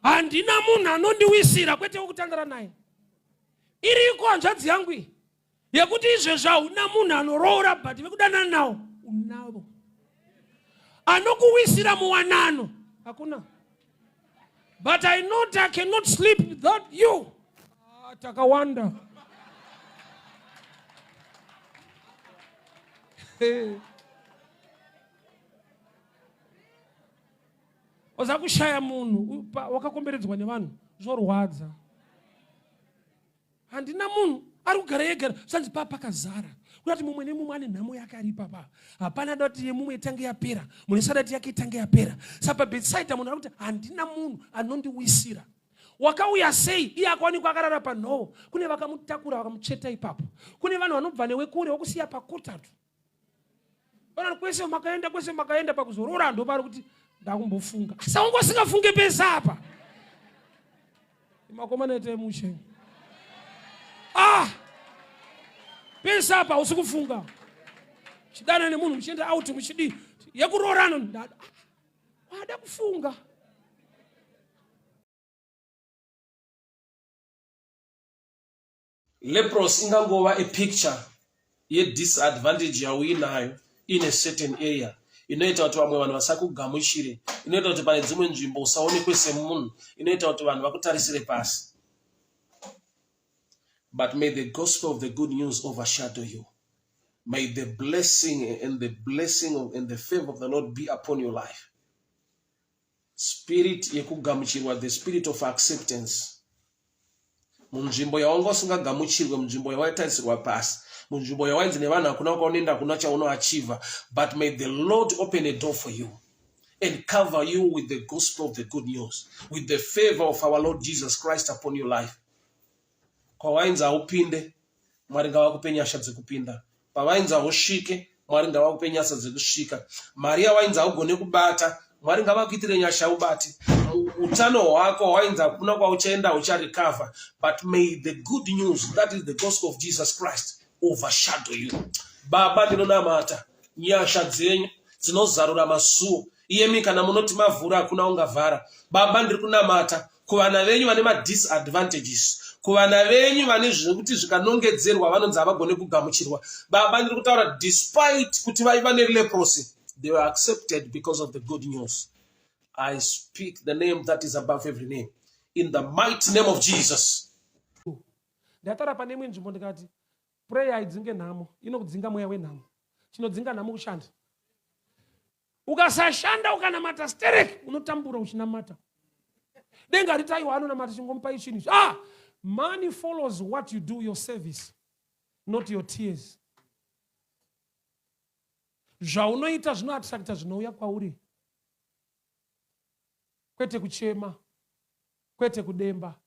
Handina munhu anondiwisira kwete wekutandara naye. Iriko hanzvadzi yangu iyi yekuti izvezvi hauna munhu anoroora but vekudanana nawo unavo. Anokuwisira muwanano hakuna. But I know I cannot sleep without you. Ah, takawanda. Oza kushaya munhu wakakomberedzwa nevanhu zvorwadza. Handina munhu ari kugara yega zvanzi paa pakazara kuda kuti mumwe nemumwe ane nhamo yake ari ipapa hapana da kuti yemumwe itange yapera munhu isada kuti yake itange yapera sa pabetsaida munhu ari kuti handina munhu anondiwisira wakauya sei iye akawanikwa akarara panhovo kune vakamutakura vakamutsveta ipapo kune vanhu vanobva newe kure vokusiya pakotatu Vanhu kwese makaenda kwese makaenda pakuzorora ndopari kuti ndakumbofunga. Asi wanga usingafunge pese apa. Makomana ete mushe. Ah! Pese apa usi kufunga. Chidana nemunhu muchienda out muchidii yekuroorana ndada. Wada kufunga. Leprosy ingangova a picture yedisadvantage yauinayo in a certain area inoita kuti vamwe vanhu vasakugamuchire, inoita kuti pane dzimwe nzvimbo usaonekwe semunhu, inoita kuti vanhu vakutarisire pasi. But may the gospel of the good news overshadow you. May the blessing and the blessing of, and the favor of the Lord be upon your life. Spirit yekugamuchirwa, the spirit of acceptance. Munzvimbo yawanga usingagamuchirwe, munzvimbo yawaitarisirwa pasi, munzvimbo yawainzi nevanhu hakuna kwaunoenda, hakuna chaunoachieva. But may the Lord open a door for you and cover you with the gospel of the good news, with the favor of our Lord Jesus Christ upon your life. Kwawainzi haupinde, Mwari ngavakupe nyasha dzekupinda. Pavainzi hausvike, Mwari ngavakupe nyasha dzekusvika. Mari yawainzi haugone kubata, Mwari ngavakuitire nyasha ubate. Utano hwako hwainzi hakuna kwauchaenda haucharecover. But may the good news, that is the gospel of Jesus Christ, overshadow you. Baba ndinonamata nyasha dzenyu dzinozarura masuo iyemi kana munoti mavhura hakuna ungavhara. Baba ndiri kunamata kuvana venyu vane madisadvantages kuvana venyu vane zvekuti zvikanongedzerwa vanonzi havagone kugamuchirwa baba ndiri kutaura despite kuti vaiva neleprosy they were accepted because of the good news i speak the name that is above every name in the mighty name of jesus ndataura pane imwe nzvimbo ndikati prayer haidzinge nhamo inokudzinga mweya wenhamo chinodzinga nhamo kushanda ukasashanda ukanamata sterek unotambura uchinamata denga riti aiwa anonamata chingomupa ichinhu ichi ah money follows what you do your service not your tears zvaunoita zvinoatrakta zvinouya kwauri kwete kuchema kwete kudemba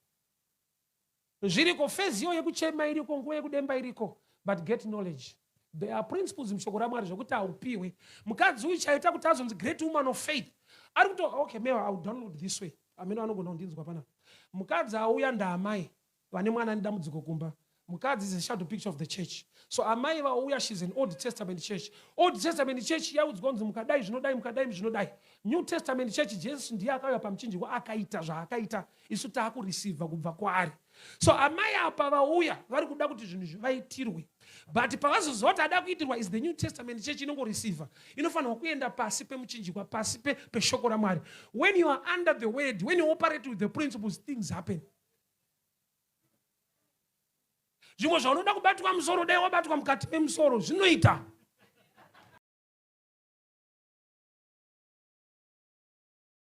Zviriko, phase iyo yekuchema iriko, nguva yekudemba iriko, but get knowledge. There are principles mushoko raMwari zvekuti haupiwe. Mukadzi uyu chaita kuti azonzi great woman of faith. Ari kuto okay, maybe I will download this way. Amene vanogona kundinzwa panapa. Mukadzi auya ndaamai vane mwana ane dambudziko kumba. Mukadzi is a shadow picture of the church. So amai vauya she's an Old Testament church. Old Testament church yaudzwa kunzi mukadai zvinodai mukadai zvinodai. New Testament church Jesu ndiye akauya pamuchinjikwa akaita zvaakaita isu taakureceiva kubva kwaari so amai apa vauya vari kuda kuti zvinhu zvivaitirwe but pavazoziva kuti ada kuitirwa is the new testament church inongoreceiva inofanirwa kuenda pasi pemuchinjikwa pasi peshoko ramwari when you are under the word when you operate with the principles things happen zvimwe zvaunoda kubatwa musoro dai wabatwa mukati memusoro zvinoita